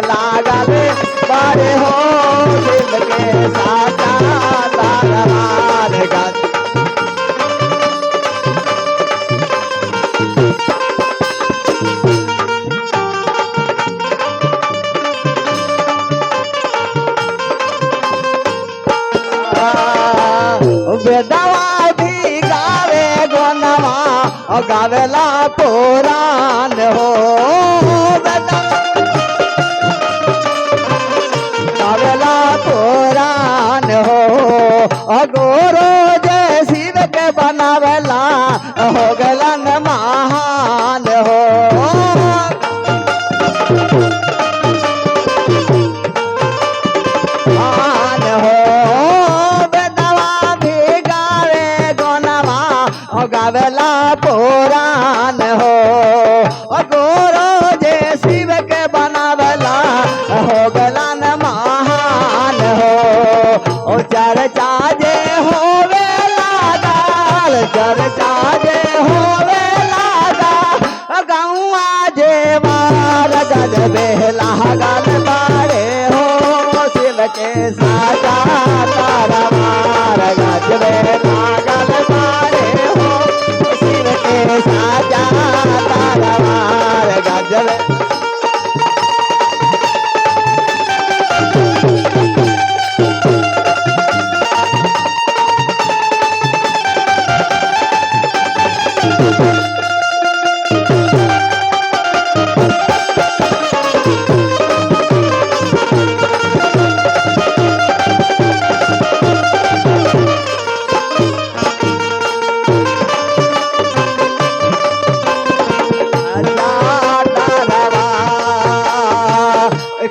लागल बारे हो शिव के साचा दरबार गज। वेदवा भी गावे गोनवा गावेला पुराण हो, गावेला पुराण हो। अगोरो जय शिव के बनावेला हो गलन महान हो। महान हो वेदवा भी गावे गोनवा गावेला पुराण हो। अगोरो जे शिव के बनावेला हो गलन महान हो। ओ चर्चा जे होवे लागल, चर्चा जे होवे लागल गौआ जे मार गजबे लागल बारे हो शिव के साचा दरबार गजबे लागल बारे हो शिव के साचा दरबार गजबे।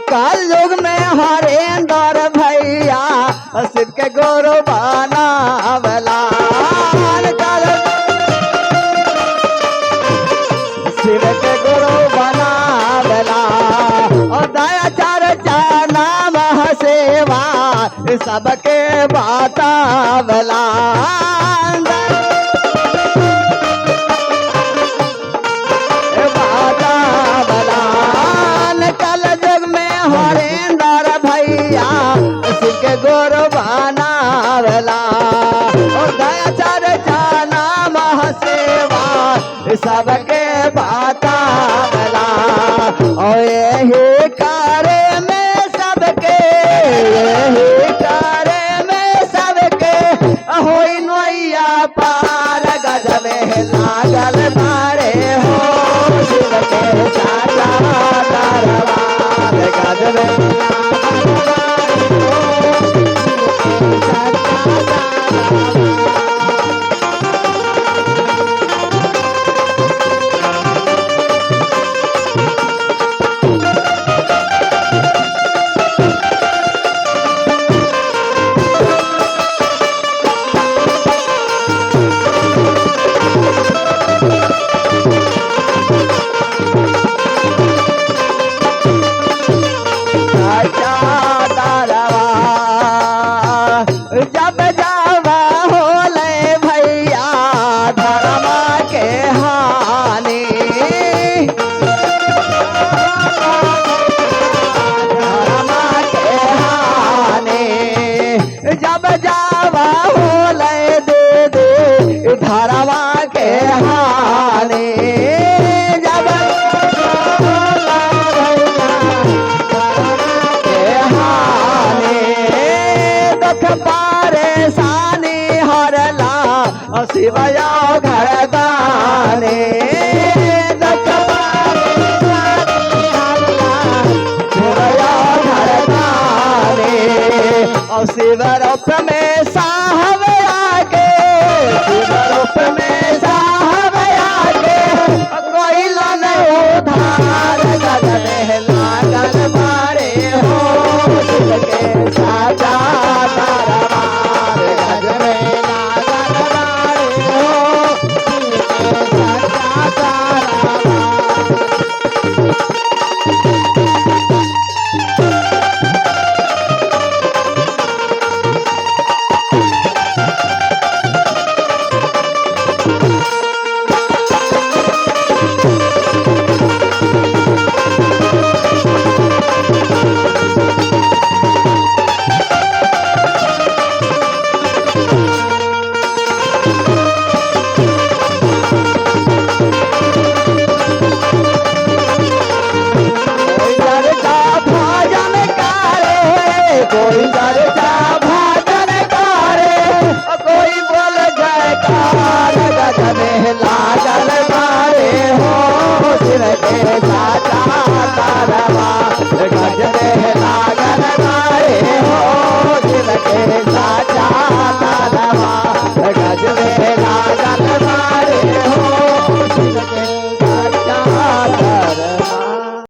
कलयुग में हरेंद्र भैया शिव के गुरु बनावला, शिव के गुरु बनावला। और दया चर्चा नाम सेवा सबके बतावला, कल युग में हरेंद्र भैया शिव के गुरु बनावला। और दया चर्चा नाम सेवा सबके बतावला। और यही कार्य में सबके, यही कार्य में सबके होई नैया पार गजबे लागल बारे हो शिव के साचा दरबार गजबे लागल बारे हो शिव के साचा दरबार। जब जावा होले भैया धर्म के हानि, धर्म के हानि। जब जावा होले दे दे धर्म के हानि, जब दुख परेशानी हरला शिवया घर दाने, दुख परेशानी हरला शिवया घर दाने। और शिव रूप